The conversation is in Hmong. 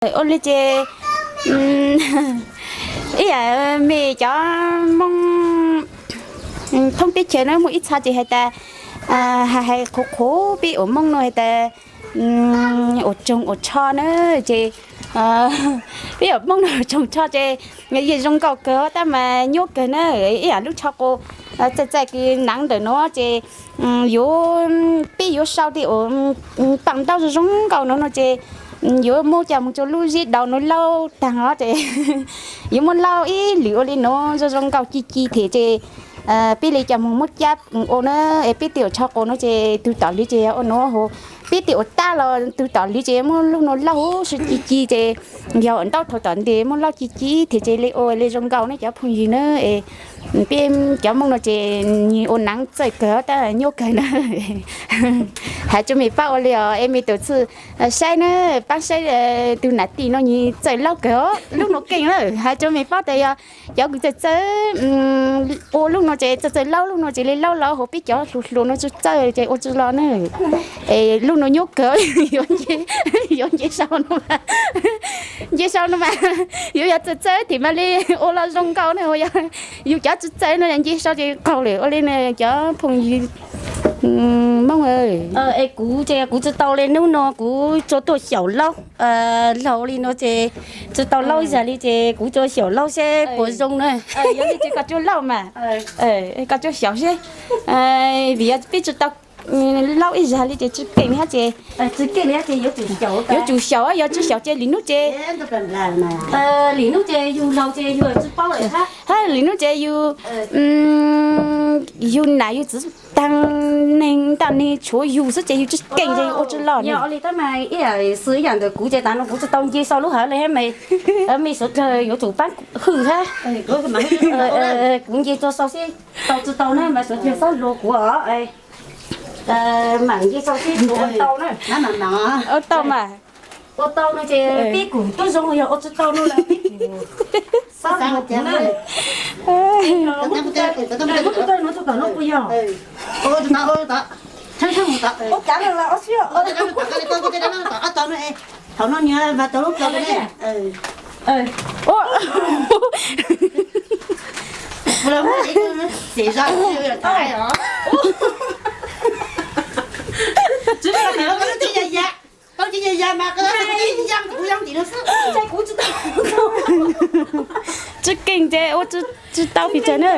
Ua li ces ib yam me cov Hmoob thoob teb chaws na muaj ib txha ces hais tas, hais hais qhuav qhuav peb ua Hmoob no hais tas ua tsoog ua tsho na, ces peb ua Hmoob no ua tsoog tsho ces yeej zoo nkauj kawg tab mas nyuaj kawg na. Ib yam lub tsho qus txaij txaij kws hnav ntawm no ces yuav, peb yuav sau tej uas paj ntaub zoo zoo nkauj no no ces yuav muab coj mus rau lub zeb daus no laub taag os ces yuav muab laub ib lwm ua li no zoo zoo nkauj ci ci thiab ces peb li coj mus muab cab ua na. Es peb tej uas tsho qus no ces tug tom liv ces yog ua no hos, peb tej uas tab los tug tom liv ces muab lub no laub huv si ci ci ces yog ntaub thau tom ntej muab laub ci ci thiab ces li ua li zoo nkauj ne cov phooj ywg na. Es peb cov Hmoob no ces nws ua hnav txaij kawg tab nyuaj kawg na. Hais rua mej paub ua li os es mej tus txwj saib na, paab saib tug nam tij no nws txawj laub kawg os, lub no keej lawm. Hais rua mej paub tas yog cov kws txawj txawj ua lub no ces txawj txawj laub lub no ces li laub los hos peb cov hluas hluas no tsi txawj ces ua tsi los na. Es lub no nyuaj kawg, yuav nce sau no mas, nce sau no mas yuav yog txawj txawj thiab mas li ua los zoo nkauj na. Yog yus cov txawj txawj no yog nce sau ces qaug lawm ua li na cov phooj ywg Hmoob. Es kuv ces kuv tsi tau li, hnub no kuv tsuas tuaj xyaum laub laug li no ces tsi tau laub ib zag li ces kuv tsuas xyaum laub seb puas zoo na. Yog li ces koj tsuas laub mas, koj tsuas xyaum seb, vim yog peb tsi tau laub ib zag li ces tsi keej hab ces, tsi keej li ces yuav tsum xyaum, yuav tsum xyaum, yog tsi xyaum ces lwm hnub ces, lwm hnub ces yus laug ces yus tsi paub lawm hab, lwm hnub ces yus, yus nam yus txiv taag neeg ntaj neeg tshuav yus xwb ces yus tsi keej ces yus ua tsi los. Yog li tab mas ib yam xwb ib yam ntawm kuv ces tav no kuv tsi tau nce sau lub hawv li hab mas, mej suav dlawg yuav tsum paab hwj hab. Kuv nce tsuas sau seb tau tsi tau na mas suav dlawg txhob luag kuv os. Mam nce sau seb ua tau na. Ua tau mas, ua tau no ces peb kuj tub zoo, yog ua tsi tau no los peb kuj txhob luag kuv na. Muab tus tawj no tso tom no puas yog? Ua cav no los ob sib. Thaum no nws vas tau lub plawv ne. Tsis ya ya mas kuv ya tim no xwb. Tsis keej ces ua tsis tau pes tsawg na.